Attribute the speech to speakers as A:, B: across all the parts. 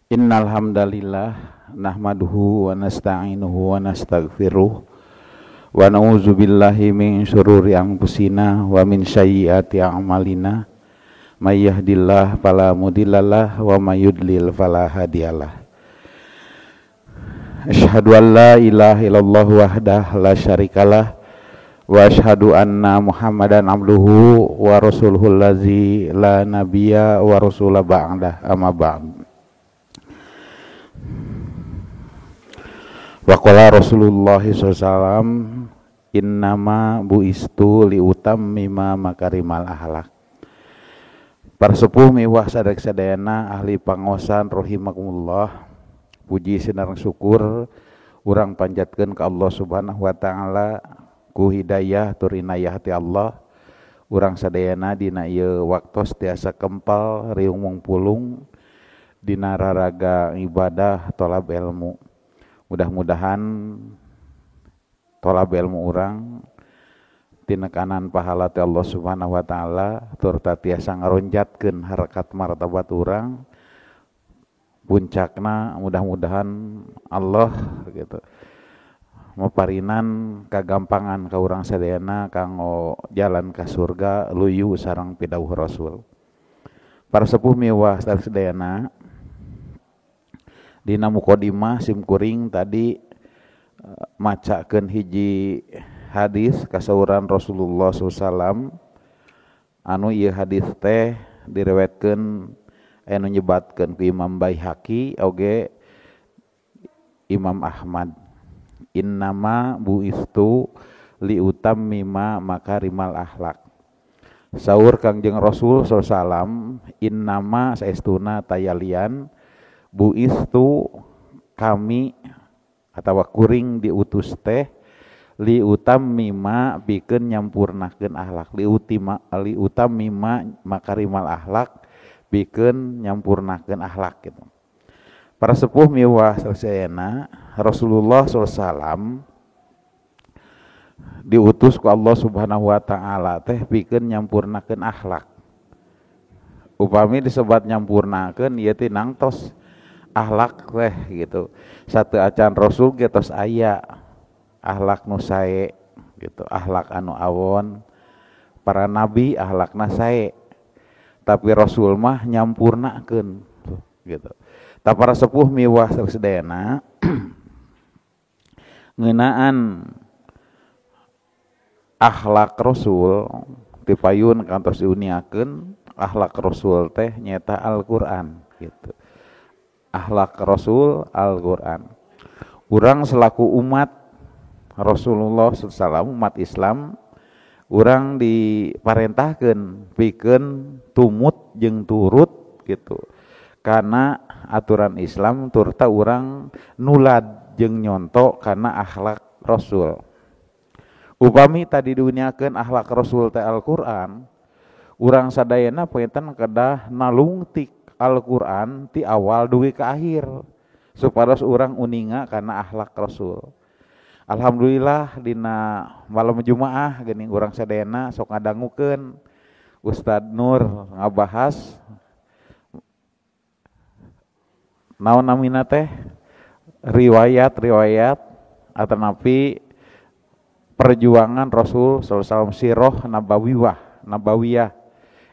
A: Innal hamdalillah nahmaduhu wa nasta'inuhu wa nastaghfiruh wa na'udzu billahi min syururi anfusina wa min sayyiati a'malina may yahdihillahu fala mudhillalah wa may yudlil fala hadiyalah. Asyhadu an la ilaha illallah wahdah la syarikalah wa asyhadu anna Muhammadan abduhu wa rasuluhu allazi la nabiyya wa rasula ba'dah, amma ba'd. Wa qala Rasulullah sallallahu alaihi wasallam, innama buistu liutammima makarimal akhlak. Para sepuh miwah sadek sadayana ahli pangosan rahimakumullah, puji sinareng syukur urang panjatkeun ka Allah Subhanahu wa taala ku hidayah tur inayah ti Allah. Urang sadayana dina ieu waktos tiasa kempal riung mungpulung dina raraga ibadah tolab ilmu. Mudah-mudahan tolab ilmu urang tinekanan pahala ti Allah Subhanahu wa taala tur tiasa ngaronjatkeun harkat martabat urang. Puncakna mudah-mudahan Allah gitu maparinan kagampangan ka urang sadayana kanggo jalan ka surga luyu sareng pidauh Rasul. Para sepuh miwah sadayana, dina mukadimah simkuring tadi macakeun hiji hadis kasauran Rasulullah sallallahu alaihi wasallam, anu ieu hadis teh diriwayatkeun anu nyebatkeun ku Imam Baihaqi oge Imam Ahmad. Innama buistu liutammima makarimal akhlak. Saur Kangjeng Rasul sallallahu alaihi wasallam, innama saestuna tayalian, buistu kami atawa kuring diutus teh liutammima pikeun nyampurnakeun akhlak, liutammima makarimal akhlak pikeun nyampurnakeun akhlak gitu. Para sepuh miwah sadayana, Rasulullah sallallahu alaihi wasallam diutus ku Allah Subhanahu wa taala teh pikeun nyampurnakeun akhlak. Upami disebat nyampurnakeun ieu teh nangtos akhlak teh gitu. Satu acan Rasul ge tos aya akhlak nu sae gitu, akhlak anu awon. Para nabi akhlakna sae, tapi Rasul mah nyampurnakeun gitu. Ta para sepuh miwah sadayana ngeunaan akhlak Rasul tipayun kantos diuniakeun akhlak Rasul teh nyata Al-Qur'an gitu. Akhlak Rasul Al-Qur'an. Urang selaku umat Rasulullah sallallahu alaihi wasallam, umat Islam, urang diparentahkeun pikeun tumut jeung turut gitu. Karena aturan Islam turta urang nulad jeung nyonto karena akhlak Rasul. Upami tadi duniakeun akhlak Rasul teh Al-Qur'an, urang sadayana panginten kedah nalungtik Al-Qur'an ti awal dugi ka akhir supados urang uninga karena akhlak Rasul. Alhamdulillah dina malam Jumaah geuning urang sadayana sok ngadangukeun Ustad Nur ngabahas naon namina teh riwayat-riwayat atanapi perjuangan Rasul sallallahu alaihi wasallam, sirah nabawiyah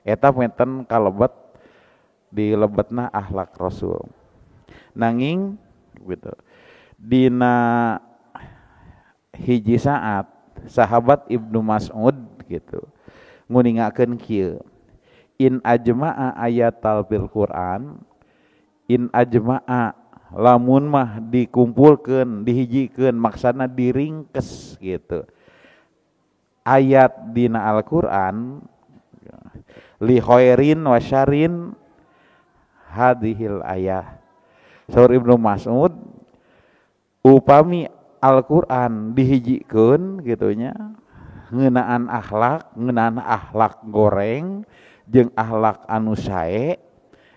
A: eta menten kalebet di lebetna akhlak Rasul. Nanging gitu dina hiji saat sahabat Ibnu Mas'ud gitu nguningakeun kieu, in ajma'a ayatal fil Qur'an, in ajma'a lamun mah dikumpulkeun dihijikeun maksana diringkes gitu ayat dina Al-Qur'an li khairin wa syarrin hadhil ayah. Saur Ibnu Mas'ud upami Al-Qur'an dihijikeun gitunya ngeunaan akhlak goreng jeung akhlak anu sae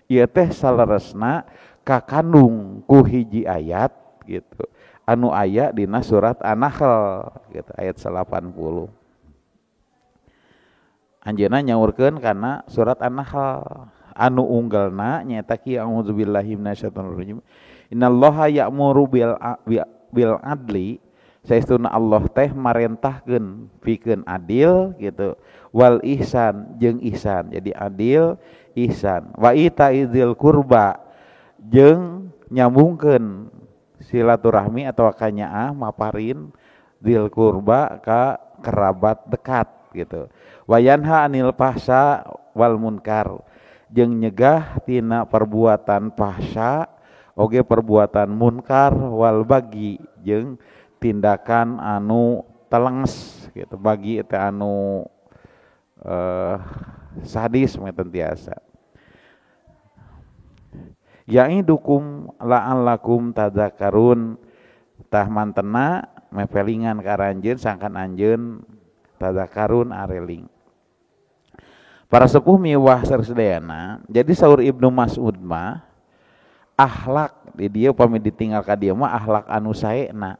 A: ieu teh saleresna kakandung ku hiji ayat gitu anu aya dina surat An-Nahl gitu ayat 80. Anjeunna nyaurkeun kana surat An-Nahl Anu unggelna nyaeta kieu auzubillahi minasyaitonirrajim. Innallaha ya'muru bil adli, saestuna Allah teh marentahkeun pikeun adil gitu, wal ihsan jeung ihsan. Jadi adil ihsan, wa itaidzil kurba jeung nyambungkeun silaturahmi atau kanyaah maparin dzil kurba ka kerabat dekat gitu. Wa yanha anil fahsya wal munkar jeung nyegah tina perbuatan fahsya oge perbuatan munkar wal bagi jeung tindakan anu telenges gitu, bagi teh anu sadis meten tiasa. Ya'idukum la'allakum tadzakarun, tah mantena mepelingan ka aranjeun sangkan anjeun tadzakarun areling. Para sepuh miwah sarsadayana, jadi saur Ibnu Mas'ud mah akhlak di dieu pami ditinggal ka dieu mah akhlak anu saena.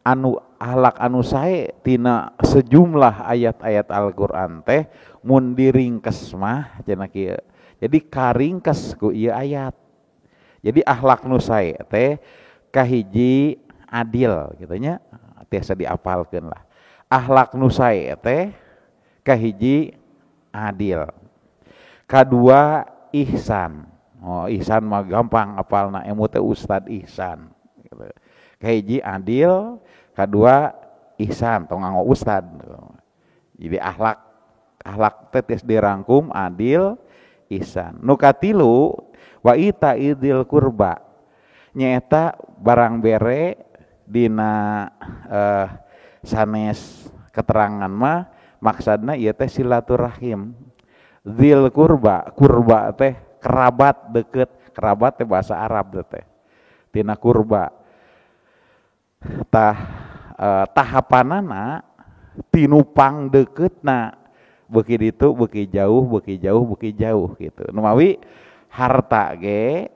A: Anu akhlak anu sae tina sejumlah ayat-ayat Al-Qur'an teh mun diringkes mah cenah kieu. Jadi karingkes ku ieu ayat. Jadi akhlak nu sae teh kahiji adil gitu nya, tiasa diapalkeun lah. Akhlak nu sae teh kahiji adil. Kadua ihsan. Oh, ihsan mah gampang apalna, emu teh Ustad Ihsan gitu. Kahiji adil, kadua ihsan, tong nganggo ustad. Jadi akhlak teh tiasa dirangkum adil, ihsan. Nu katilu wa itaidzil kurba, nyaeta barang bere dina sanes keterangan mah maksadna ieu teh silaturahim. Dzil kurba, kurba teh kerabat deket, kerabat teh bahasa Arab teh tina kurba. Tah tahapanana tinupang deketna beuki ditu beuki jauh beuki jauh beuki jauh gitu. Numawi harta ge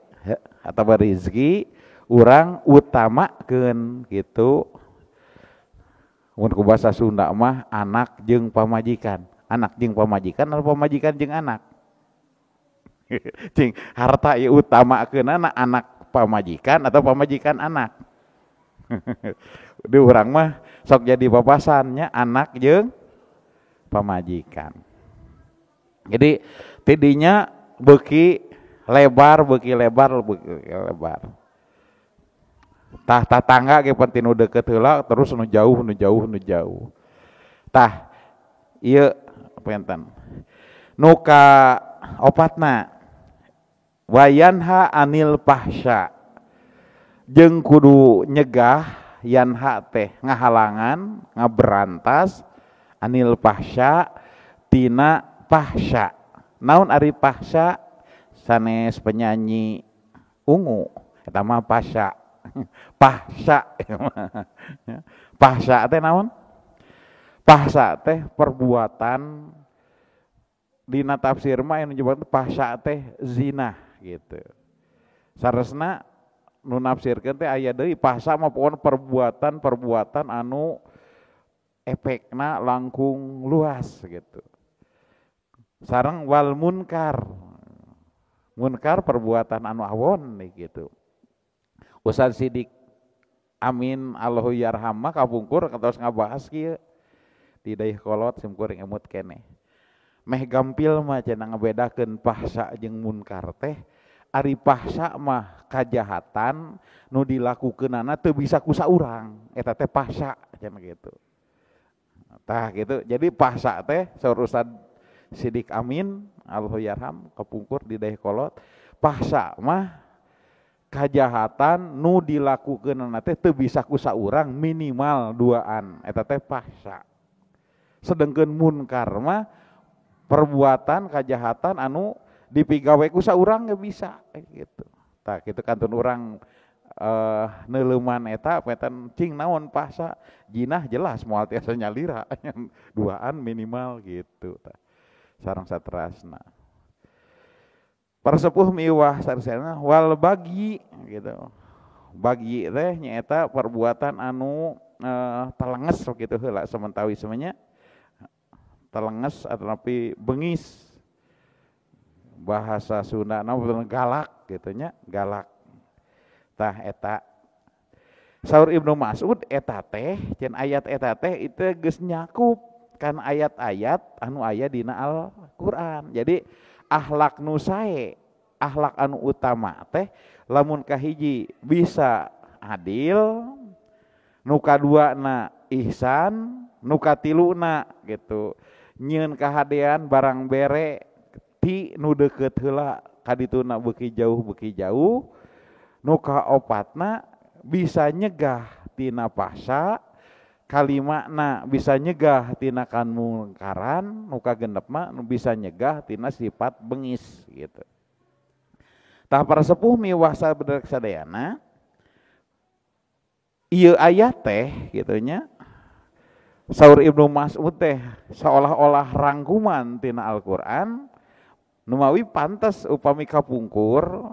A: atau rezeki urang utamakeun gitu. Mun ku bahasa Sunda mah anak jeung pamajikan, anak jeung pamajikan atau pamajikan jeung anak. Cing harta ieu utamakeunana anak pamajikan atau pamajikan anak. Di urang mah sok jadi papasannya anak jeung pamajikan. Jadi tidinya beuki lebar, beuki lebar, beuki lebar. Tah tatangga ge penting nu deukeut heula terus nu jauh, nu jauh, nu jauh. Tah ieu penten. Nu ka opatna wayanha anil fahsya, jeung kudu nyegah yanha teh ngahalangan ngaberantas anil fahsya tina fahsya. Naon ari fahsya? Sanes penyanyi ungu eta mah fahsya. Fahsya. Fahsya teh naon? Fahsya teh perbuatan, dina tafsir mah anu nyebut fahsya teh zina gitu. Saresna nu nafsirkeun teh aya deui fahsya mah pokona perbuatan-perbuatan anu efekna langkung luas gitu. Sareng wal munkar. Munkar perbuatan anu awon nih gitu. Ustaz Sidik Amin Allahu yarhamah kapungkur katos ngabahas kieu di Dayeuhkolot simkuring emut keneh. Meh gampil mah cenah ngabedakeun fahsya jeung munkar teh. Ari fahsya mah kajahatan nu dilakukeunana teu bisa ku saurang, eta teh fahsya cenah gitu. Tah gitu. Jadi fahsya teh saur Ustaz Sidik Amin Allahu yarham kapungkur di Dayeuhkolot, fahsya mah kajahatan nu dilakukeunana teh teu bisa ku saurang minimal duaan, eta teh fahsya. Sedengkeun munkar mah perbuatan kajahatan anu dipigawe ku saurang ge bisa gitu. Tah kitu kantun urang neuleuman eta petan cing naon fahsya, jinah jelas moal tiasa nyalira duaan minimal gitu tah. Sareng saterasna. Para sepuh miwah sarsana wal bagi gitu. Bagi teh nyaeta perbuatan anu telenges gitu heula sementawi semuanya. Telenges atau tapi bengis. Bahasa Sunda na galak gitu nya, galak. Tah eta saur Ibnu Mas'ud eta teh cenah ayat eta teh itu geus nyakup kan ayat-ayat anu aya dina Al-Qur'an. Jadi akhlak nu sae, akhlak anu utama teh lamun kahiji bisa adil, nu kaduana ihsan, nu katiluna gitu nyieun kahadean barang bere ti nu deukeut heula kadituna beuki jauh, nu kaopatna bisa nyegah tina pasha, kalimana bisa nyegah tina kamungkaran, nu kagenep mah nu bisa nyegah tina sifat bengis gitu. Tah para sepuh miwah sabenerna sadayana ieu ayat teh gitu nya saur Ibnu Mas'ud teh seolah-olah rangkuman tina Al-Qur'an numawi pantes upami kapungkur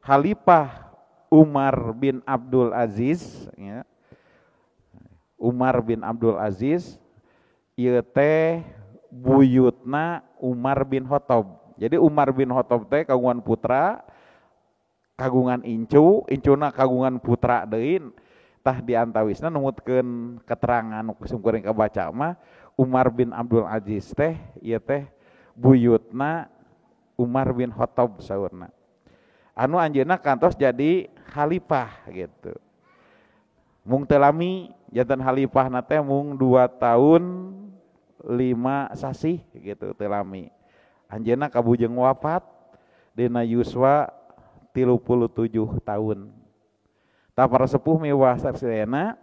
A: Khalifah Umar bin Abdul Aziz ya. Umar bin Abdul Aziz ieu teh buyutna Umar bin Khattab. Jadi Umar bin Khattab teh kagungan putra, kagungan incu, incuna kagungan putra deui. Tah diantawisna numutkeun keterangan nu simkuring kabaca mah Umar bin Abdul Aziz teh ieu teh buyutna Umar bin Khattab saurna. Anu anjeunna kantos jadi khalifah gitu. Mung teu lami janten khalifahna teh mung 2 tahun 5 sasih gitu teu lami. Anjeunna kabujeng wafat dina yuswa 37 tahun. Tah para sepuh miwah sadayana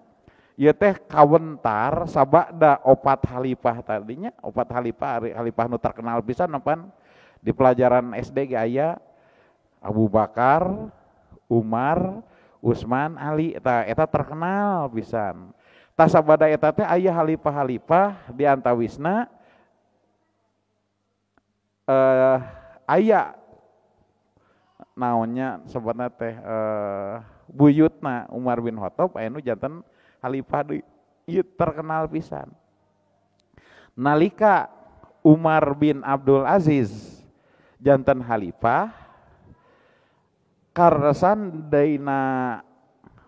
A: ieu teh kawentar sabada opat khalifah tadinya, opat khalifah, khalifah nu terkenal pisan pan di pelajaran SD ge aya Abu Bakar, Umar, Utsman, Ali, eta terkenal pisan. Tah sabada eta teh aya khalifah-khalifah di antawisna aya naonnya sebutna teh buyutna Umar bin Khattab aya nu janten khalifah deui ieu terkenal pisan. Nalika Umar bin Abdul Aziz janten khalifah karesan dina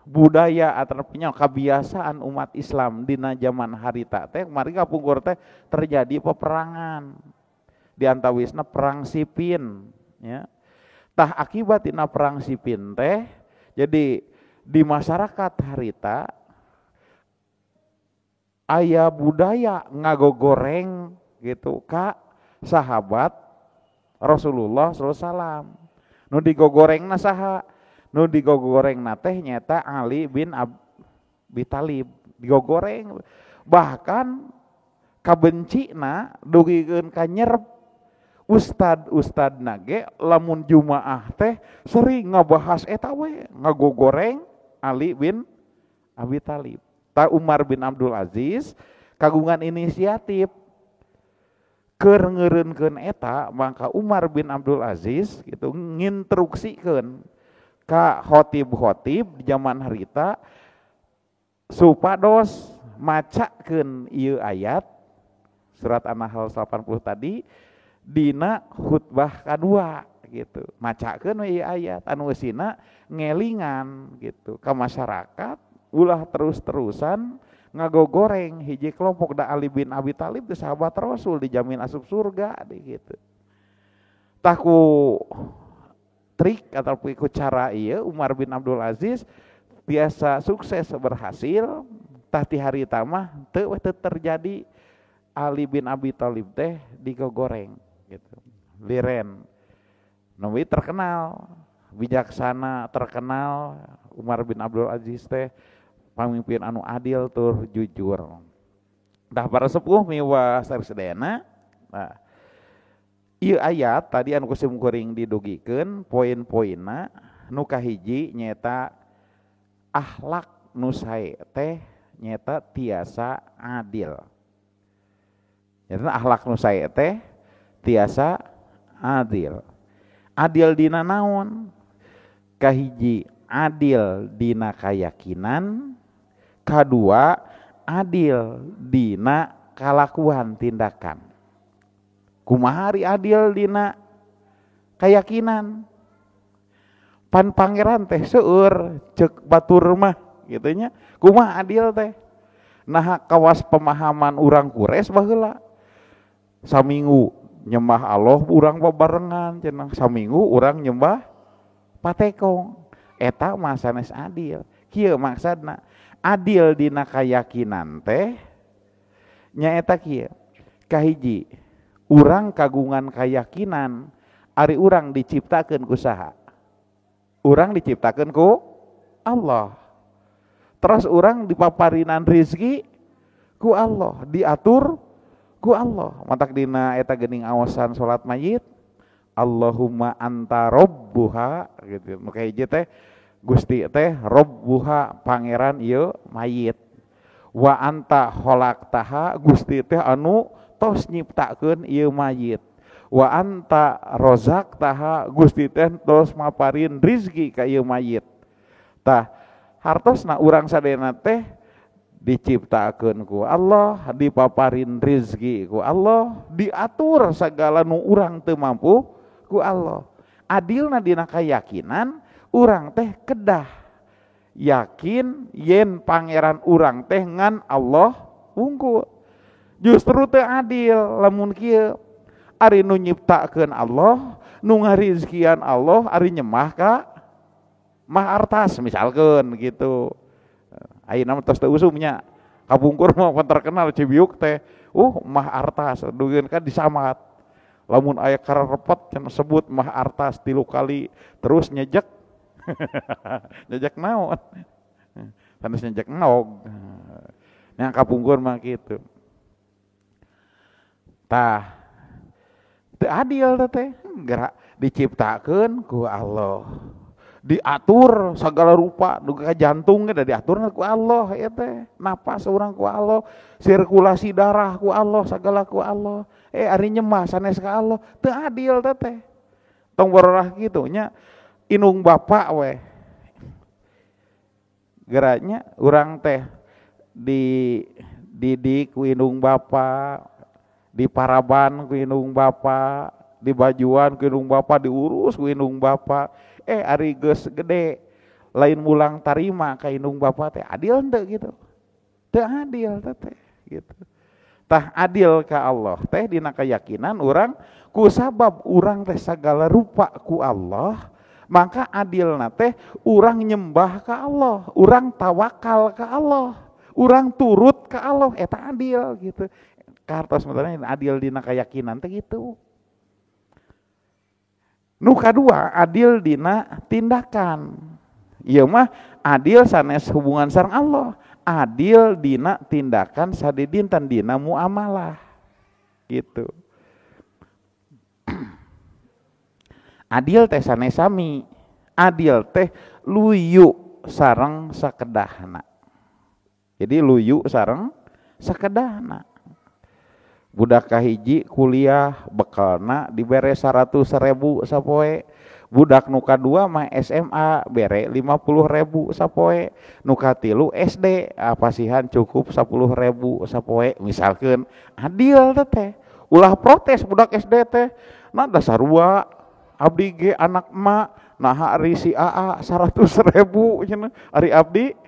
A: budaya atau punya kebiasaan umat Islam dina zaman harita teh mari kapungkur teh terjadi peperangan di antawisna perang Siffin ya. Tah akibat dina perang Siffin teh jadi di masyarakat harita aya budaya ngagogoreng gitu ka sahabat Rasulullah sallallahu alaihi wasallam. Nu digogorengna saha? Nu digogorengna teh nyata Ali bin Abi Thalib digogoreng. Bahkan kabencina dugikeun ka nyerep ustad-ustadna ge lamun jumaah teh sering ngabahas eta we ngagogoreng Ali bin Abi Thalib. Ta Umar bin Abdul Aziz kagungan inisiatif keur ngeureunkeun eta, maka Umar bin Abdul Aziz gitu ngintruksikeun ka khotib-khotib di zaman harita supados macakeun ieu ayat surat An-Nahl 80 tadi dina khutbah kadua gitu. Macakeun we ieu ayat anu eusina ngelingan gitu ka masyarakat ulah terus-terusan ngagogoreng hiji kelompok da Ali bin Abi Thalib teh sahabat Rasul dijamin asup surga deh gitu. Tah ku trik atau ku cara ieu Umar bin Abdul Aziz biasa sukses berhasil tah ti harita mah teu terjadi Ali bin Abi Thalib teh digogoreng gitu. Liren. Nabi terkenal bijaksana, terkenal Umar bin Abdul Aziz teh pamimpin anu adil tur jujur. Tah para sepuh miwah sadayana. Nah, ieu ayat tadi anu kusim kuring didugikeun poin-poinna nu kahiji nyaeta akhlak nu sae teh nyaeta tiasa adil. Nyaeta akhlak nu sae teh tiasa adil. Adil dina naon? Kahiji adil dina kayakinan, kadua adil dina kalakuan tindakan. Kumaha ari adil dina keyakinan. Pan pangeran teh seueur ceuk batur mah kitu nya. Kumaha adil teh? Nah kawas pemahaman urang kures baheula. Saminggu nyembah Allah urang babarengan cenah, saminggu urang nyembah patekong. Eta mah sanes adil. Kieu maksudna adil dina kayakinan teh nyaeta kieu. Kahiji, urang kagungan kayakinan ari urang diciptakeun ku saha? Urang diciptakeun ku Allah. Terus urang dipaparinan rizki ku Allah, diatur ku Allah. Matak dina eta geuning awasan salat mayit, Allahumma anta rabbuha gitu. Nu kahiji teh Gusti teh rabbuha pangeran ieu mayit. Wa anta khalaqtaha, Gusti teh anu tos nyiptakeun ieu mayit. Wa anta rozaqtaha, Gusti teh tos maparin rizki ka ieu mayit. Tah hartosna urang sadayana teh diciptakeun ku Allah, dipaparin rizki ku Allah, diatur sagala nu urang teu mampu ku Allah. Adilna dina kayakinan urang teh kedah yakin yen pangeran urang teh ngan Allah wungkul. Justru teu adil lamun kieu, ari nu nyiptakeun Allah, nu ngarizkian Allah, ari nyemah ka mah artas misalkeun gitu. Ayeuna mah tos teu usumnya. Kapungkur mah pan terkenal Cibiuk teh, mah artas dugeun ka disamat. Lamun aya karepet cenah sebut mah artas 3 kali terus nyejek. Nyejek naon? Sanes nyejek nog. Yang kapungkur mah kitu. Tah teu adil teh, gerak diciptakeun ku Allah. Diatur segala rupa, duga ka jantung ge da diaturna ku Allah ieu teh. Napas urang ku Allah, sirkulasi darah ku Allah, segala ku Allah. Ari nyembah sanes ka Allah, teu adil teh. Tong bororah kitu nya indung bapak we. Geraknya urang teh dididik ku indung bapak, diparaban ku indung bapak, dibajuan ku indung bapak, diurus ku indung bapak. Ari geus gede lain mulang tarima ka indung bapa teh, adil henteu gitu? Teu adil teh gitu. Tah adil ka Allah teh dina keyakinan urang ku sabab urang teh sagala rupa ku Allah, maka adilna teh urang nyembah ka Allah, urang tawakal ka Allah, urang turut ka Allah, eta adil gitu. Kartos sebenarnya adil dina keyakinan teh gitu. Nu kadua adil dina tindakan. Ieu mah adil sanes hubungan sareng Allah, adil dina tindakan sadidinten dina muamalah gitu. Adil teh sanes sami, adil teh luyu sareng sakedahna. Jadi luyu sareng sakedahna. Budak kahiji kuliah bekalna dibere 100.000 sapoe, budak nu kadua mah SMA bere 50.000 sapoe, nu katilu SD pasihan cukup 10.000 sapoe misalkeun. Adil teh, ulah protes budak SD teh, nah dasarua abdi ge anak emak naha ari si AA 100.000 cenah, ari abdi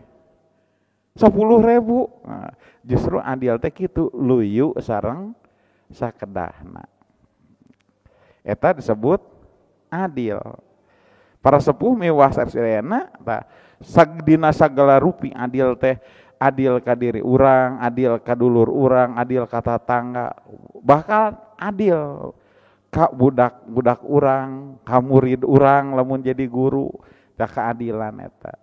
A: 10.000. Nah, justru adil teh kitu luyu sareng sakedahna. Eta disebut adil. Para sepuh miwah sarsilena tah dina sagala rupi adil teh, adil ka diri urang, adil ka dulur urang, adil ka tatangga, bahkan adil ka budak-budak urang, ka murid urang lamun jadi guru, tah keadilan eta.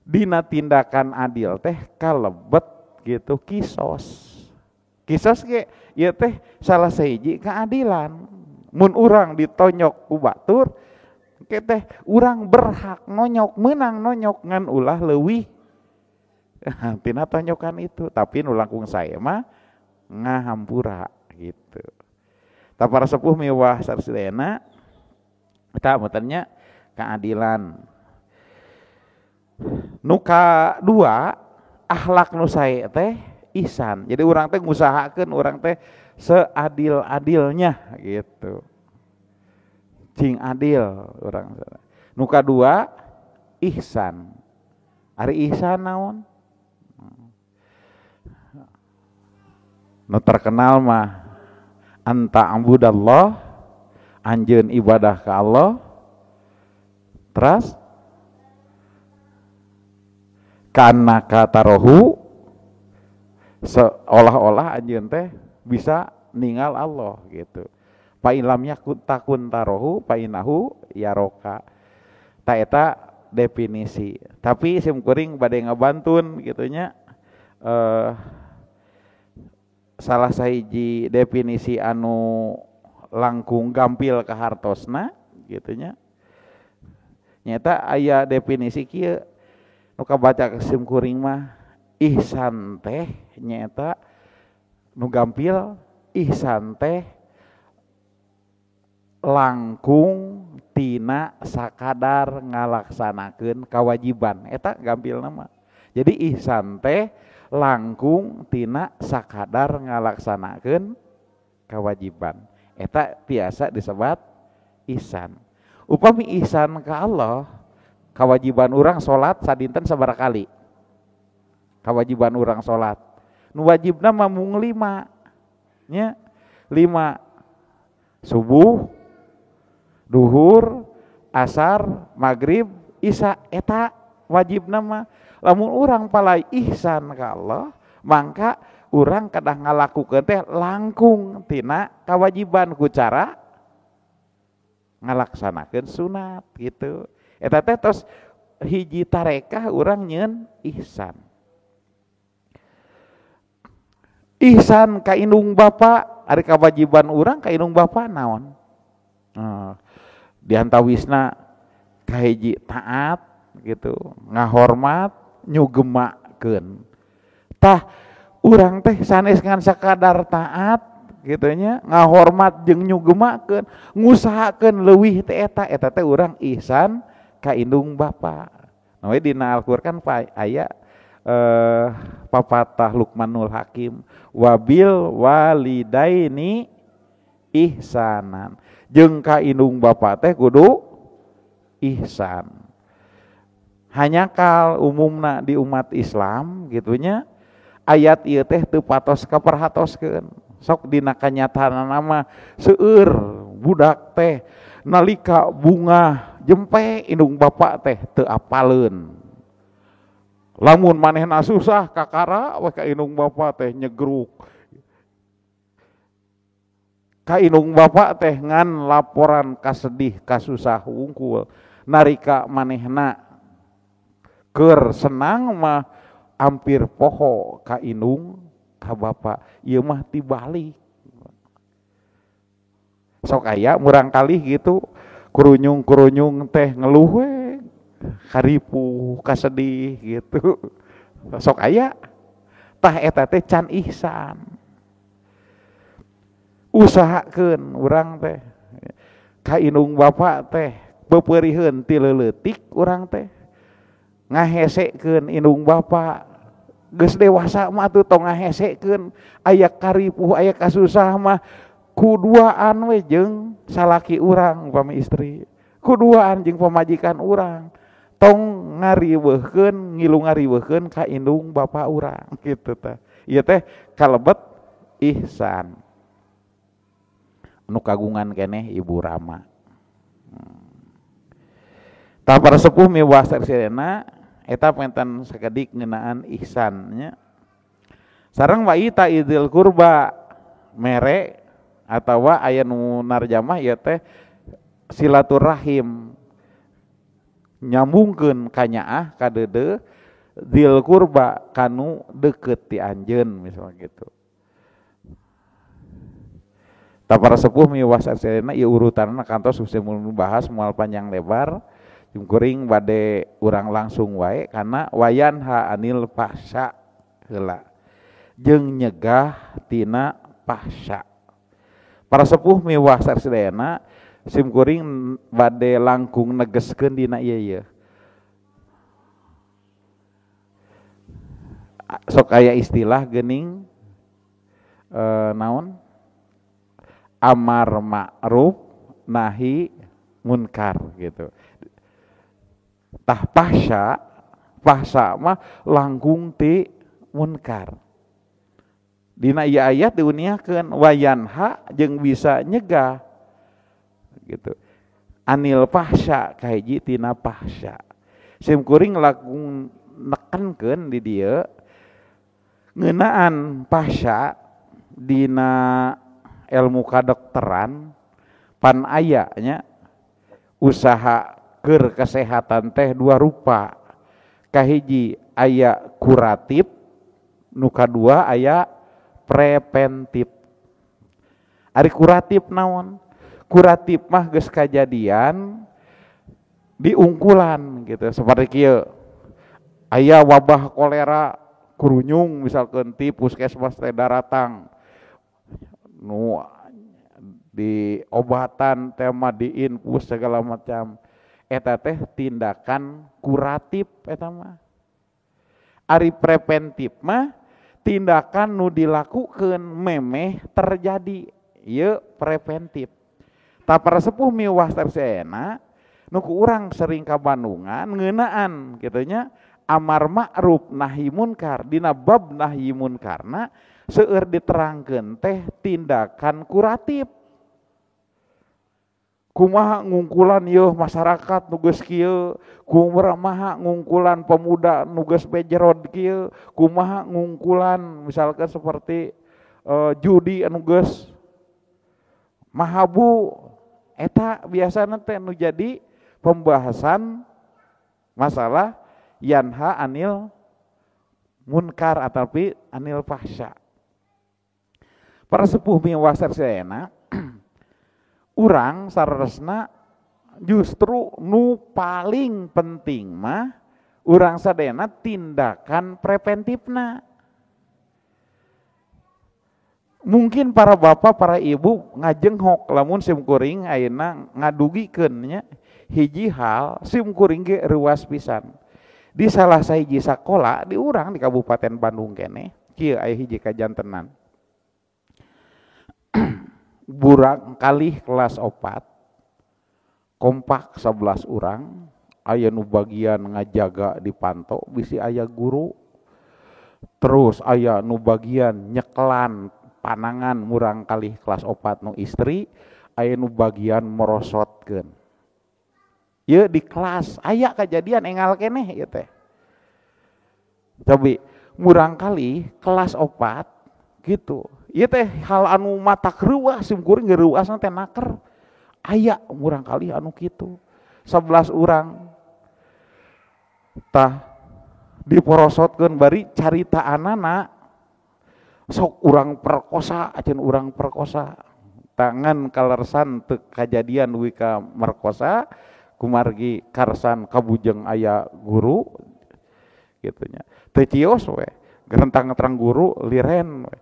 A: Dina tindakan adil teh kalebet gitu kisos. Kisos ge ieu teh salah sahiji keadilan. Mun urang ditonyok ku batur ke teh urang berhak nonyok, meunang nonyok ngan ulah leuwih tina tonyokan itu, tapi nu langkung sae mah ngahampura gitu. Tah para sepuh miwah sarsidena eta mutannya keadilan. Nu kadua akhlak nu sae teh ihsan. Jadi urang teh ngusahakeun urang teh seadil-adilnya gitu. Cing adil urang. Nu kadua ihsan. Ari ihsan naon? Nu terkenal mah anta abudallah, anjeun ibadah ka Allah. Terus kana tarohu, seolah-olah anjeun teh bisa ningal Allah gitu. Fa in lam yakun takun tarohu fa innahu yaroka. Ta eta definisi. Tapi sim kuring bade ngabantun gitu nya, salah sahiji definisi anu langkung gampil ka hartosna gitu nya. Nyata aya definisi kieu nu kabaca ka sim kuring mah ihsan teh nyaeta nu gampil ihsan teh langkung tina sakadar ngalaksanakeun kawajiban. Eta gampil nama. Jadi ihsan teh langkung tina sakadar ngalaksanakeun kewajiban. Eta tiasa disebat ihsan. Upami ihsan ka Allah, kewajiban urang salat sadinten sabaraha kali? Kewajiban urang salat. Nu wajibna mah mung 5. Nya 5. Subuh, duhur, asar, magrib, isya, eta wajibna mah. Lamun urang palai ihsan ka Allah, mangka urang kedah ngalakukeun teh langkung tina kewajiban ku cara ngalaksanakeun sunat gitu. Eta teh tos hiji tarekah urang nyeun ihsan. Ihsan ka indung bapa, ari kewajiban urang ka indung bapa naon? Diantawisna kahiji taat gitu, ngahormat, nyugemakeun. Tah urang teh sanes ngan sakadar taat gitu nya, ngahormat jeung nyugemakeun, ngusahakeun leuwih teh eta, eta teh urang ihsan ka indung bapa. Nah we dina Al-Qur'an aya papatah Luqmanul Hakim, wabil walidaini ihsanan. Jeung ka indung bapa teh kudu ihsan. Hanya kal umumna di umat Islam gitunya ayat ieu teh teu patos kaperhatoskeun. Sok dina kanyataanna mah seueur budak teh nalika bunga jempe indung bapa teh teu apaleun. Lamun manehna susah kakara we ka indung bapa teh nyegruk. Ka indung bapa teh ngan laporan kasedih kasusah wungkul. Narika manehna keur senang mah hampir poho ka indung ka bapa, ieu mah tibalik. Sok aya murang kalih gitu kurunyung-kurunyung teh ngeluh we karipuh kasedih gitu. Sok aya tah eta teh can ihsan. Usahakeun urang teh ka indung bapa teh pepeuriheun ti leuletik urang teh ngahesekeun indung bapa. Geus dewasa mah atuh tong ngahesekeun, aya karipuh aya kasusah mah kuduaan we jeung salaki urang upami istri, kuduaan jeung pamajikan urang, tong ngariweuhkeun ngilu ngariweuhkeun ka indung bapa urang kitu tah. Ieu teh kalebet ihsan. Nu kagungan keneh Ibu Rama. Tah para sepuh miwah saksirena eta penten sakedik ngeunaan ihsan nya. Sareng wa ita idzil kurba mere atawa aya nu narjamah ieu teh silaturahim nyambungkeun kanyaah ka deudeuh dzil kurba kanu deukeut ti anjeun misalnya gitu. Tah para sepuh miwah saksirena ieu urutanna kantos mun bahas moal panjang lebar. Kuring bade urang langsung wae karena wayanha anil fahsya heula jeung nyegah tina fahsya. Para sepuh miwah sarsadayana sim kuring bade langkung negeskeun dina ieu ieu. Sok aya istilah geuning naon? Amar ma'ruf nahi munkar gitu. Tah fahsya, fahsya mah langkung ti munkar. Dina ieu ayat diuniakeun wayanha jeung bisa nyegah gitu. Anil fahsya kahiji tina fahsya. Sim kuring langkung nekenkeun di dieu ngeunaan fahsya dina ilmu kadokteran pan aya nya usaha keur kesehatan teh dua rupa. Kahiji aya kuratif, nu kadua aya preventif. Ari kuratif naon? Kuratif mah geus kajadian diungkulan gitu seperti kieu. Aya wabah kolera kurunyung misalkan ti puskesmas teh daratang nu diobatan tema diinfus segala macam eta teh tindakan kuratif eta mah. Ari preventif mah tindakan nu dilakukeun memeh terjadi ieu preventif. Tah para sepuh miwah tersena nu ku urang sering ka Bandungan ngeunaan kitu nya amar ma'ruf nahi munkar dina bab nahi munkarna seueur diterangkeun teh tindakan kuratif. Kumaha ngungkulan yeuh masyarakat nu geus kieu, kumaha ngungkulan pemuda nu geus bejerod kieu, kumaha ngungkulan misalkan seperti judi anu geus mahabu eta biasana teh nu jadi pembahasan masalah yanha anil munkar ataupun anil fahsya. Para sepuh miwasar sadayana urang saresna justru nu paling penting mah urang sadayana tindakan preventifna. Mungkin para bapak, para ibu ngajenghok lamun sim kuring ayeuna ngadugikeun nya hiji hal sim kuring ge reuas pisan. Di salah sahiji sakola di urang di Kabupaten Bandung keneh kieu aya hiji kajantenan. Burang kalih kelas 4 kompak 11 urang aya nu bagian ngajaga di panto bisi aya guru terus aya nu bagian nyekelan panangan murang kalih kelas 4 nu istri aya nu bagian merosotkeun ieu di kelas aya kejadian engal keneh ieu teh tapi murang kalih kelas 4 gitu. Ieu teh hal anu matak reuas sim kuring ge reuasna teh naker. Aya murang kalih anu kitu. 11 urang. Tah diporosotkeun bari caritaanana sok urang perkosa acan urang perkosa. Tangan kalersan teu kajadian dugi ka merkosa kumargi karsan kabujeng aya guru kitu nya. Teu cios we, gerentang-gerentang guru liren we.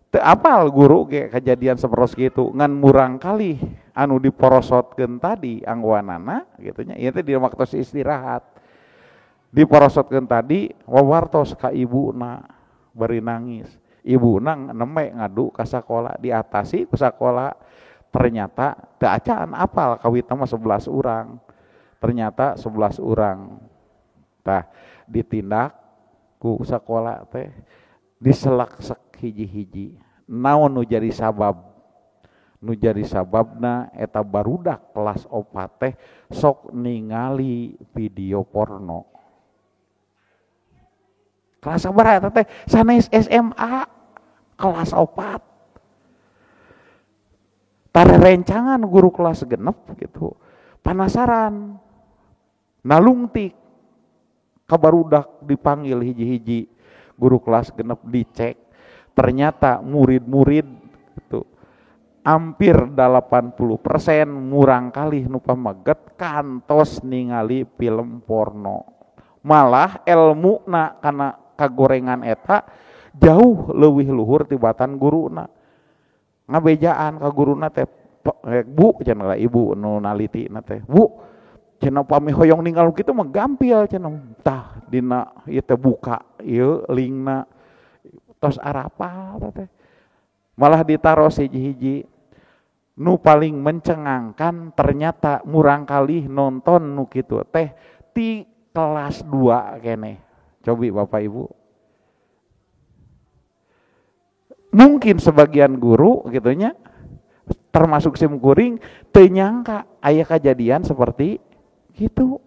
A: Teu apal guru ge kejadian seperos gitu ngan murang kalih anu diporosotkeun tadi anggoanana gitu nya ieu teh di waktu istirahat diporosotkeun tadi wawartos ka ibuna bari nangis ibuna neme ngadu ka sakola diatasi ku sakola ternyata teu acan apal kawitna mah 11 urang ternyata 11 urang tah ditindak ku sakola teh diselak-sek hiji-hiji naon nu jadi sabab nu jadi sababna eta barudak kelas 4 teh sok ningali video porno kelas sabaraha eta teh sanes SMA kelas 4 tare rencangan guru kelas genep gitu panasaran nalungtik ka barudak dipanggil hiji-hiji guru kelas genep dicek ternyata murid-murid gitu hampir 80% murang kalih nu pameget kantos ningali film porno malah elmuna kana kagorengan eta jauh leuwih luhur tibatan guruna ngabejaan ka guruna teh bu cenah ibu nu nalitina teh bu cenah pami hoyong ninggal kitu mah gampil cenah tah dina ieu teh buka ieu linkna tos arapal teh malah ditaros hiji-hiji Nu paling mencengangkan ternyata murangkalih nonton nu kitu teh ti kelas 2 keneh. Cobi Bapak Ibu. Mungkin sebagian guru gitunya termasuk sim kuring teu nyangka aya kejadian seperti gitu.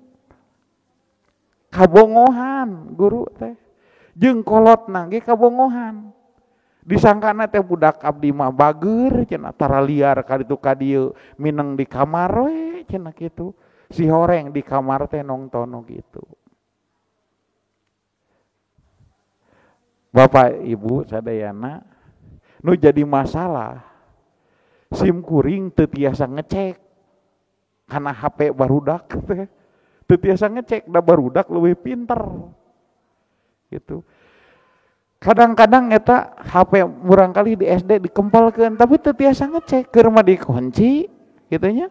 A: Kabongohan guru teh. Jeung kolotna ge kabongohan. Disangkana teh budak abdi mah bager cenah tara liar ka ditu ka dieu mineng di kamar we cenah kitu. Si horeng di kamar teh nongton gitu. Bapak Ibu sadayana nu jadi masalah sim kuring teu tiasa ngecek kana HP barudak teh. Teu tiasa ngecek da barudak leuwih pinter. Gitu. Kadang-kadang eta HP murangkalih di SD dikempelkeun tapi teu tiasa ngecek keur mah dikunci kitu nya.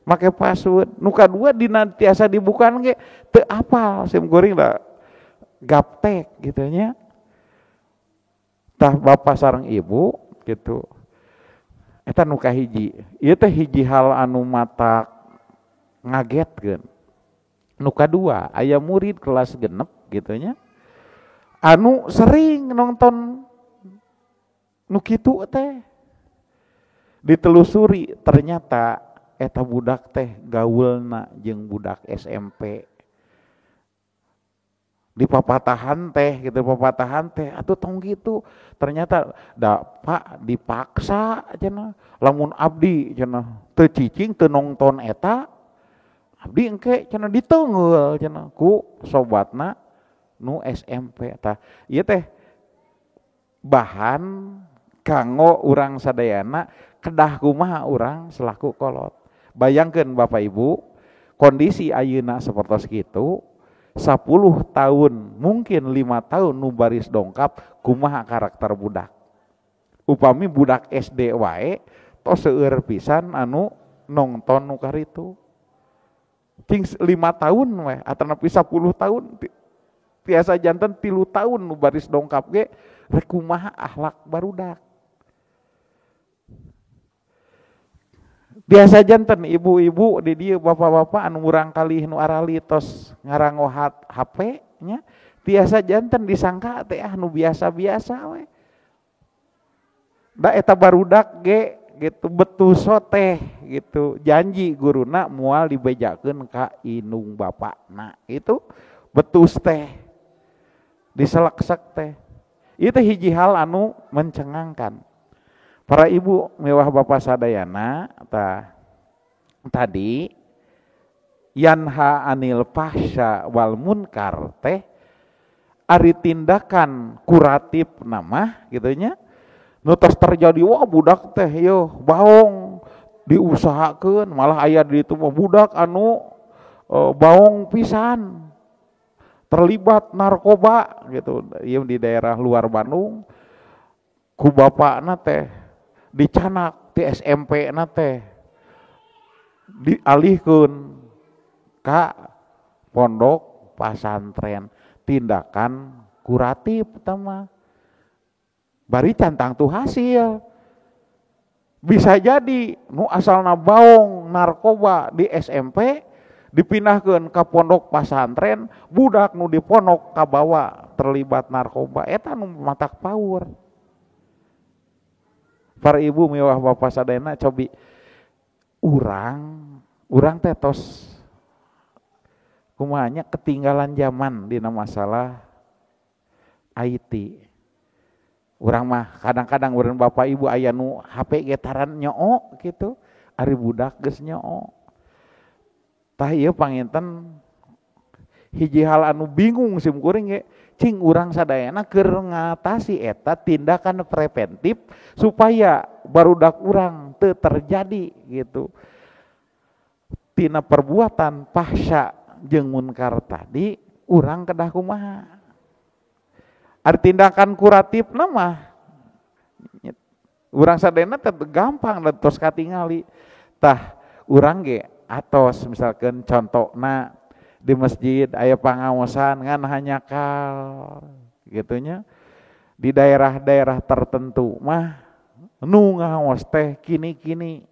A: Make password. Nu kadua dina tiasa dibukaan ge teu apal sim kuring da gaptek kitu nya. Tah bapak sareng ibu gitu. Eta nu kahiji. Ieu teh hiji hal anu matak ngagetkeun. Nu kadua aya murid kelas 6 kitu nya. Anu sering nonton nu kitu teh. Ditelusuri ternyata eta budak teh gaulna jeung budak SMP. Di papatahan teh gitu, papatahan teh atuh tong gitu. Ternyata da Pak dipaksa cenah lamun abdi cenah teu cicing teu nonton eta abdi engke cenah diteunggeul cenah ku sobatna nu SMP. Tah ieu teh bahan kanggo urang sadayana kedah kumaha urang selaku kolot. Bayangkeun Bapak Ibu kondisi ayeuna sapertos kitu 10 tahun mungkin 5 tahun nu baris dongkap kumaha karakter budak. Upami budak SD wae tos seueur pisan anu nongton nu karitu. Cing 5 tahun we atanapi 10 tahun tiasa janten 3 tahun nu baris dongkap ge rek kumaha akhlak barudak. Biasa janten ibu-ibu di dieu bapak-bapak anu murangkalih nu arali tos ngarangohat HP nya tiasa janten disangka teh ah nu biasa-biasa we. Da eta barudak ge gitu betuso teh gitu janji guruna moal dibejakeun ka indung bapakna itu betus teh diseleksek teh. Ieu teh hiji hal anu mencengangkan. Para ibu mewah bapak sadayana tah tadi yanha anil fahsya wal munkar teh ari tindakan kuratif nama gitu nya nu tos terjadi wah budak teh yo baong diusahakeun malah aya di itu mah budak anu baong pisan terlibat narkoba gitu ieu di daerah luar Bandung ku bapakna teh dicanak di SMP na teh dialihkeun ka pondok pasantren tindakan kuratif tama bari cantang tuh hasil bisa jadi nu asalna baong narkoba di SMP dipindahkeun ka pondok pasantren budak nu di pondok kabawa terlibat narkoba eta nu matak paur. Para ibu mewah bapak sadayana cobi urang teh tos kumaha nya ketinggalan zaman dina masalah IT. Urang mah kadang-kadang urang bapak ibu aya nu HP getaran nyoo gitu, ari budak geus nyoo. Tah ieu panginten hiji hal anu bingung sim kuring ge cing urang sadayana keur ngatasi eta tindakan preventif supaya barudak urang teu terjadi gitu. Tina perbuatan fahsya jeung munkar tadi urang kedah kumaha. Ari tindakan kuratif mah urang sadayana teh gampang dan tos katingali. Tah urang ge atos misalkan contona di masjid aya pangaosan ngan hanyakal gitunya di daerah-daerah tertentu mah Nu ngaos teh kini-kini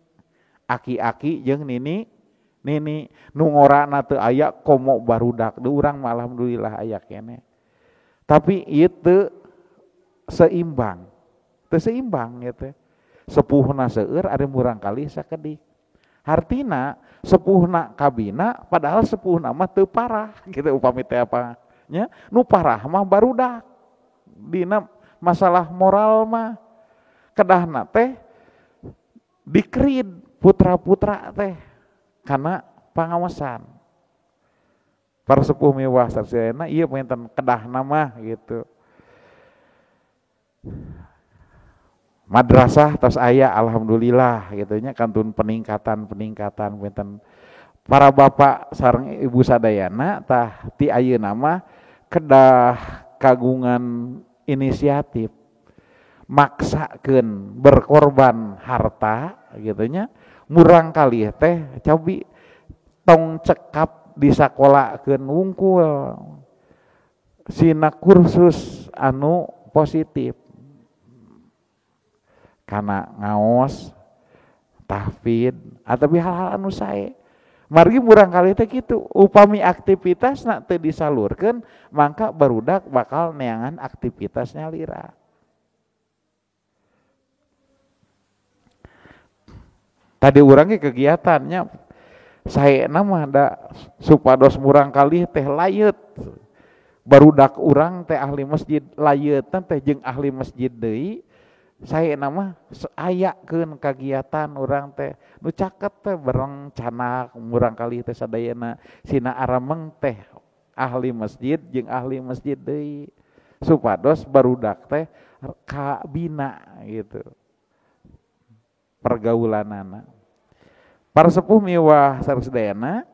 A: aki-aki jeung nini nini nu ngorana teu aya komo barudak deui urang mah alhamdulillah aya keneh. Tapi ieu teu seimbang. Teu seimbang ieu teh. Sepuhna seueur ari murangkalih sakedik. Hartina sepuhna kabina padahal sepuhna mah teu parah gitu upami teh apa nya nu parah mah barudak. Dina masalah moral mah kedahna teh dikrid putra-putra teh karena pangawasan. Para sepuh miwah sarjana ieu panginten kedahna mah gitu. Madrasah tos aya alhamdulillah gitu nya kantun peningkatan-peningkatan panginten para bapak sareng ibu sadayana tah ti ayeuna mah kedah kagungan inisiatif maksakeun berkorban harta gitu nya murangkalih teh cobi tong cekap disakolakeun wungkul sina kursus anu positif kana ngaos tahfidz atau hal-hal anu sae margi murangkalih teh kitu upami aktivitasna teu disalurkeun mangka barudak bakal neangan aktivitas nyalira. Tadi urang ge kegiatannya saena mah da supados murangkalih teh layeut barudak urang teh ahli masjid layeutna teh jeung ahli masjid deui saena mah ayakeun kagiatan urang teh nu caket teh bareng canak murangkalih teh sadayana sina arameng teh ahli masjid jeung ahli masjid deui supados barudak teh kabina gitu pergaulanana. Para sepuh miwah sarsadayana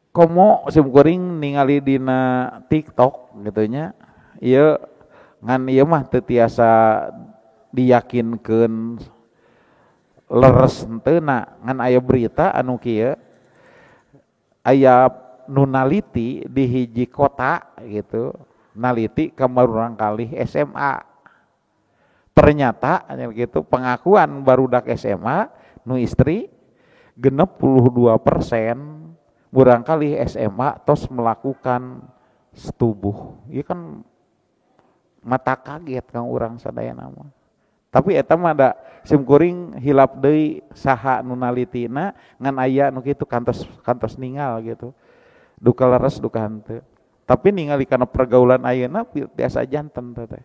A: komo simkuring ningali dina TikTok gitu nya ieu ngan ieu mah teu tiasa diyakinkeun leres henteu na ngan aya berita anu kieu aya nu naliti di hiji kota gitu naliti ka murangkalih SMA. Ternyata gitu pengakuan barudak SMA nu istri 62% murangkalih SMA tos melakukan setubuh. Ieu kan mata kaget kang urang sadayana mah. Tapi eta mah da simkuring hilap deui saha nu nalitina ngan aya nu kitu kantos ningal gitu. Duka leres duka henteu. Tapi ningali kana pergaulan ayeuna biasa janten teh.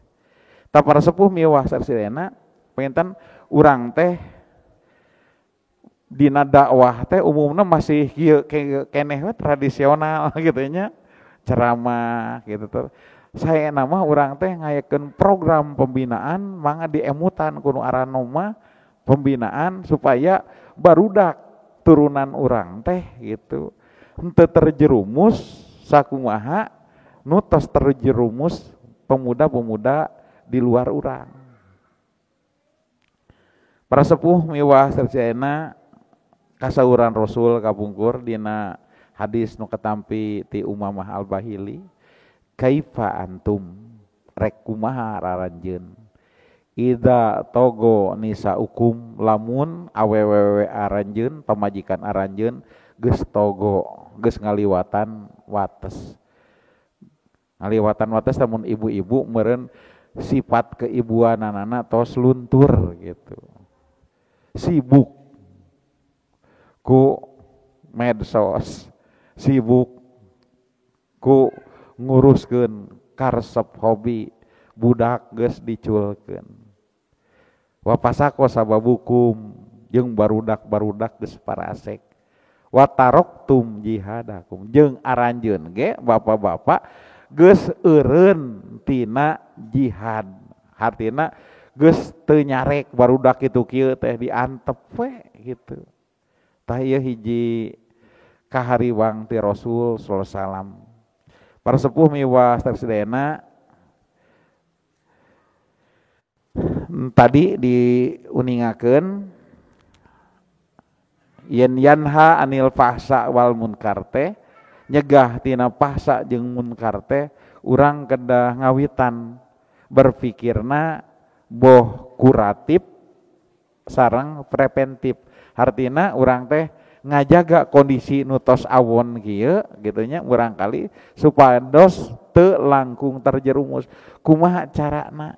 A: Tah para sepuh miwah sarsidena panginten urang teh dina dakwah teh umumna masih kieu keneh we tradisional gitu nya ceramah gitu tuh. Saena mah urang teh ngayakeun program pembinaan mangga diemutan ku nu aranoma pembinaan supaya barudak turunan urang teh gitu henteu terjerumus sakumaha nu tos terjerumus pemuda-pemuda di luar urang. Para sepuh miwah sarjana kasauran Rasul kapungkur dina hadis nu katampi ti Umamah Al-Bahili kaifa antum rek kumaha raranjeun ida togo nisaukum lamun awewewe aranjeun pamajikan aranjeun geus togo geus ngaliwatan wates lamun ibu-ibu meureun sifat keibuananana tos luntur gitu sibuk ku medsos sibuk ku nguruskeun karesep hobi budak geus diculkeun wa pasako sababukum jeung barudak-barudak geus parasek wa taroktum jihadakum jeung aranjeun ge bapak-bapak geus eureun tina jihad hartina geus teu nyarek barudak kitu kieu teh diantep we gitu. Tah ieu hiji kahariwang ti Rasul sallallahu alaihi wasallam. Para sepuh miwah sadayana tadi diuningakeun yen yanha anil fahsa wal munkar teh nyegah tina fahsa jeung munkar teh urang kedah ngawitan berpikirna Boh kuratif sareng preventif. Artina urang teh ngajaga kondisi nu tos awon kieu gitu nya urang kali supados teu langkung terjerumus. Kumaha carana?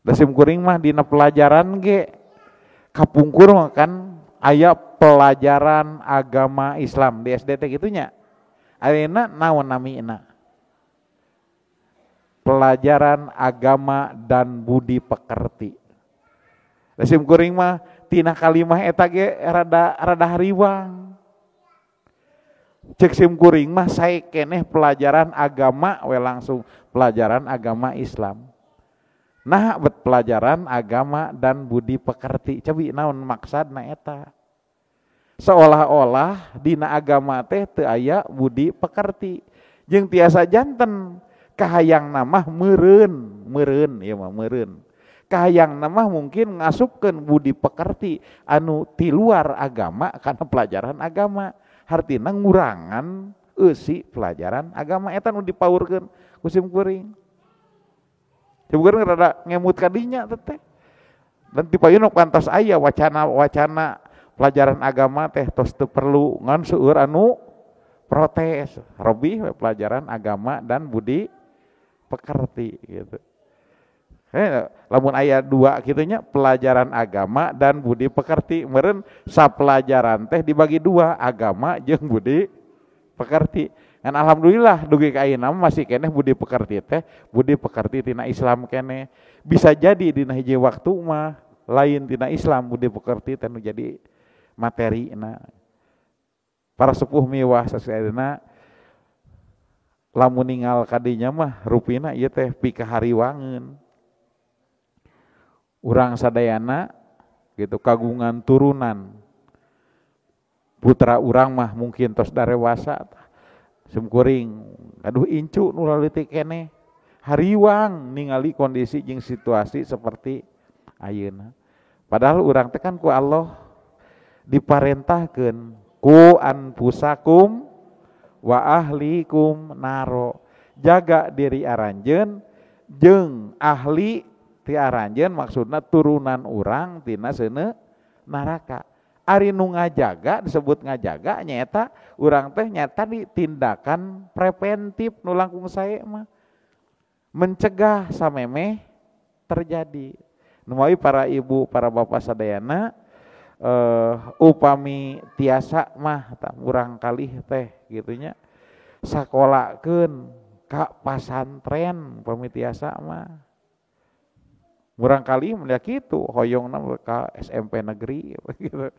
A: Da sim kuring mah dina pelajaran ge kapungkur mah kan aya pelajaran agama Islam di SD teh kitu nya. Ayeuna naon namina? Pelajaran agama dan budi pekerti. Da sim kuring mah tina kalimah eta ge rada hariwang. Cek sim kuring mah sae keneh pelajaran agama we langsung pelajaran agama Islam. Nah bet pelajaran agama dan budi pekerti cobi naon maksudna eta. Seolah-olah dina agama teh teu aya budi pekerti. Jeung tiasa janten kahayangna mah meureun ieu mah meureun. Kahayangna mah mungkin ngasupkeun budi pekerti anu ti luar agama kana pelajaran agama. Hartina ngurangan eusi pelajaran agama eta nu dipaurkeun ku sim kuring. Sim kuring rada ngemut ka dinya teh. Dan ti payun kantos aya wacana-wacana pelajaran agama teh tos teu perlu ngan seueur anu protes. Robih pelajaran agama dan budi pekerti gitu. Lamun aya dua kitunya pelajaran agama dan budi pekerti meureun sapelajaran teh dibagi dua agama jeung budi pekerti. Ngan alhamdulillah dugi ka ayeuna masih keneh budi pekerti teh budi pekerti tina Islam keneh. Bisa jadi dina hiji waktu mah lain tina Islam budi pekerti teh nu jadi materina. Para sepuh miwah sasaeuna lamun ningal kadinya mah rupina ieu teh pikahariwangeun. Urang sadayana gitu kagungan turunan putra urang mah mungkin tos darewasa simkuring aduh incu nu laleutik keneh hariwang ningali kondisi jeung situasi seperti ayeuna. Padahal urang teh kan ku Allah diparentahkeun ku anfusakum wa ahlikum naro, jaga diri aranjeun jeung ahli ti aranjeun maksudna turunan urang tina seuneu neraka. Ari nu ngajaga disebut ngajaga nyaeta urang teh nyata di tindakan preventif nu langkung sae mah mencegah samemeh terjadi. Numawi para ibu, para bapak sadayana upami tiasa mah urang kalih teh gitunya sakolakeun ka pasantren upami tiasa mah. Murang kali melihat kitu hoyongna ka SMP negeri gitu.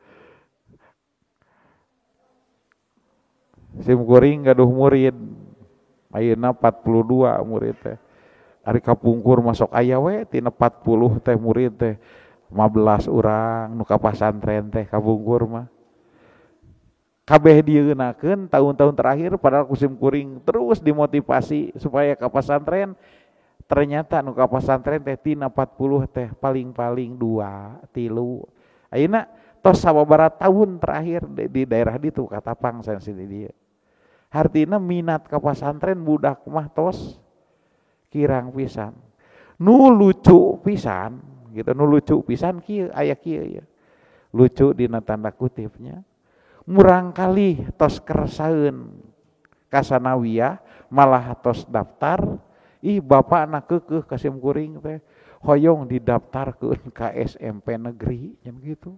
A: Sim kuring gaduh murid ayeuna 42 murid teh. Ari kapungkur masuk aya we tina 40 teh murid teh 15 urang nu ka pasantren teh kapungkur mah. Kabeh dieunakeun tahun-tahun terakhir padahal ku sim kuring terus dimotivasi supaya ka pasantren. Ternyata nu ka pasantren teh tina 40 teh paling-paling 2, 3. Ayeuna tos sababaraha tahun terakhir di daerah ditu Katapang sanes di dieu. Hartina minat ka pasantren budak mah tos kirang pisan. Nu lucu pisan gitu, nu lucu pisan kieu aya kieu ya. Lucu dina tanda kutipnya. Murang kali tos kersaeun ka sanawiyah malah tos daftar. Ih bapak anak kekeh ka sim kuring teh hoyong didaftarkeun ka SMP negeri nya gitu.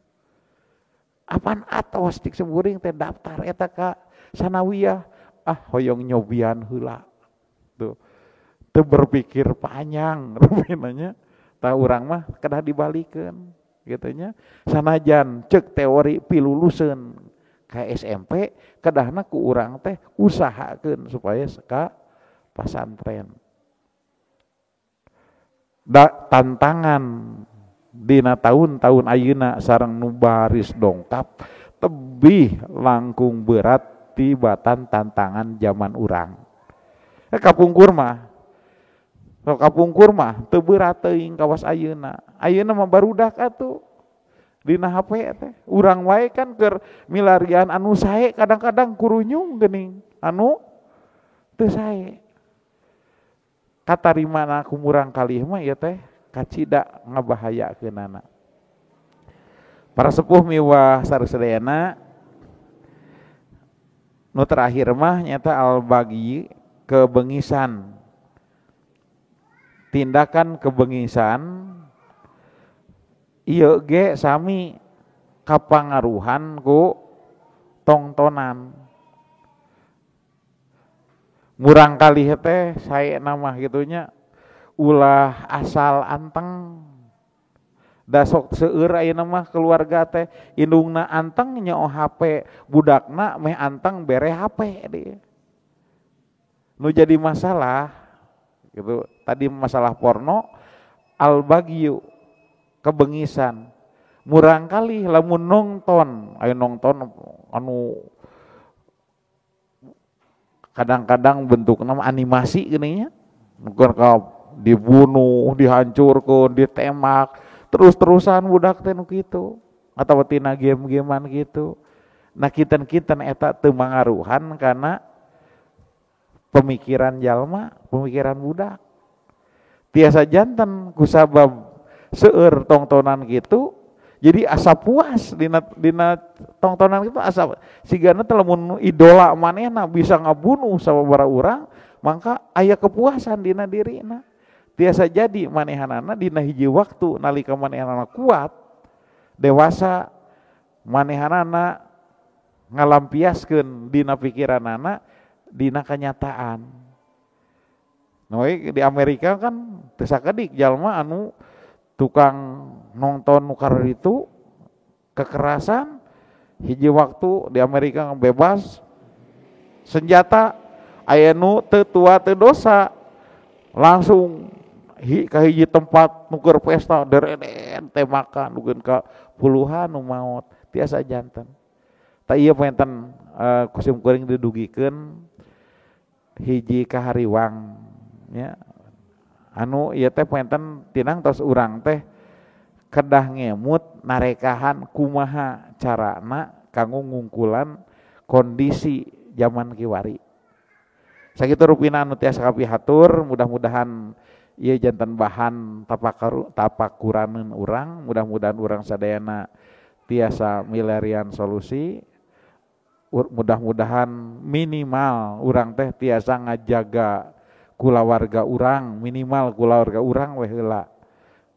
A: Apaan atos cik sim kuring teh daftar eta ka sanawiyah, ah hoyong nyobian heula. Tuh. Teu berpikir panjang rupina. Tah urang mah kedah dibalikeun kitu nya. Sanajan ceuk teori piluluseun ka SMP kedahna ku urang teh usahakeun supaya ka pasantren. Da tantangan dina tahun-tahun ayeuna sareng nu baris dongkap tebih langkung berat tibatan tantangan zaman urang. Kapungkur mah kapungkur mah teu berat teuing kawas ayeuna. Ayeuna mah barudak atuh dina HP teh. Urang wae kan keur milarian anu sae kadang-kadang kurunyung geuning anu teu sae. Katarimana ku murang kalih mah ieu teh kacida ngabahayakeunana. Para sepuh miwah sarsadayana, nu terakhir mah nyata al-bagi kebengisan. Tindakan kebengisan ieu ge sami kapangaruhan ku tongtonan. Murang kali teh saena mah gitunya ulah asal anteng. Da sok seueur ayeuna mah keluarga teh indungna anteng nyoo HP, budakna meh anteng bere HP deui. Nu jadi masalah gitu. Tadi masalah porno, al-bagyu kebengisan. Murang kali lamun nonton, ayo nonton anu kadang-kadang bentukna animasi geuning nya. Bukan ka dibunuh, dihancurkeun, ditembak, terus-terusan budak teh nu kitu atawa tina game-gamean gitu. Nah kinten-kinten eta teu mangaruhan kana pemikiran jalma, pemikiran budak. Tiasa janten kusabab seueur tongtonan gitu, jadi asa puas dina tongtonan gitu asa sigana teh lamun idola manehna bisa ngabunuh sababaraha urang, mangka aya kepuasan dina dirina. Tiasa jadi manehanana dina hiji waktu nalika manehanana kuat dewasa, manehanana ngalampiaskeun dina pikiranana dina kenyataan. Nah, di Amerika kan teu sakedik jalma anu tukang nonton nu kararitu kekerasan, hiji waktu di Amerika bebas senjata, aya nu teu tua teu dosa langsung ka hiji tempat nu keur pesta dereden tembakan dugeun ka puluhan nu maot. Tiasa janten. Tah ieu panginten kusim kuring didugikeun hiji kahariwang nya anu ieu teh panginten tinang tos urang teh kedah ngemut narekahan kumaha carana kanggo ngungkulan kondisi zaman kiwari. Sakitu rupina anu tiasa kapihatur, mudah-mudahan ieu janten bahan tapakuraneun urang, mudah-mudahan urang sadayana tiasa milarian solusi, mudah-mudahan minimal urang teh tiasa ngajaga kulawarga urang, minimal kulawarga urang we heula.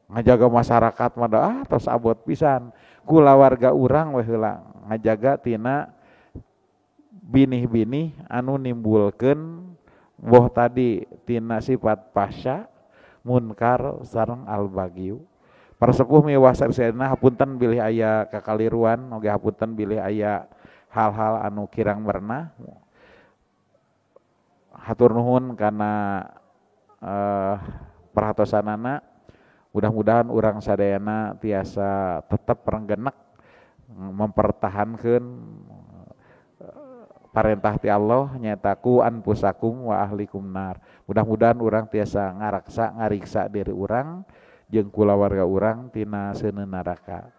A: Ngajaga masyarakat mah tos abot pisan, kulawarga urang we heula ngajaga tina binih-binih anu nimbulkeun boh tadi tina sifat pasya, munkar sareng al-bagyu. Para sepuh miwah sarsadayana hapunten bilih aya kakaliruan, oge hapunten bilih aya hal-hal anu kirang merenah. Hatur nuhun kana perhatosanana. Mudah-mudahan urang sadayana tiasa tetep renggenek mempertahankeun parentah ti Allah nyaeta ku anfusakum wa ahlikum nar. Mudah-mudahan urang tiasa ngaraksa ngariksa diri urang jeung kulawarga urang tina seuneu neraka.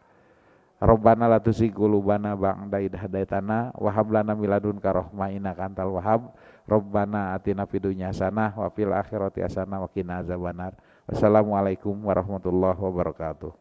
A: Rabbana la tuzigh qulubana ba'da idh hadaitana wa hab lana min ladunka rahmah innaka antal wahhab. Rabbana atina fid dunya hasanah wa fil akhirati hasanah wa qina azabannar. Wassalamualaikum warahmatullahi wabarakatuh.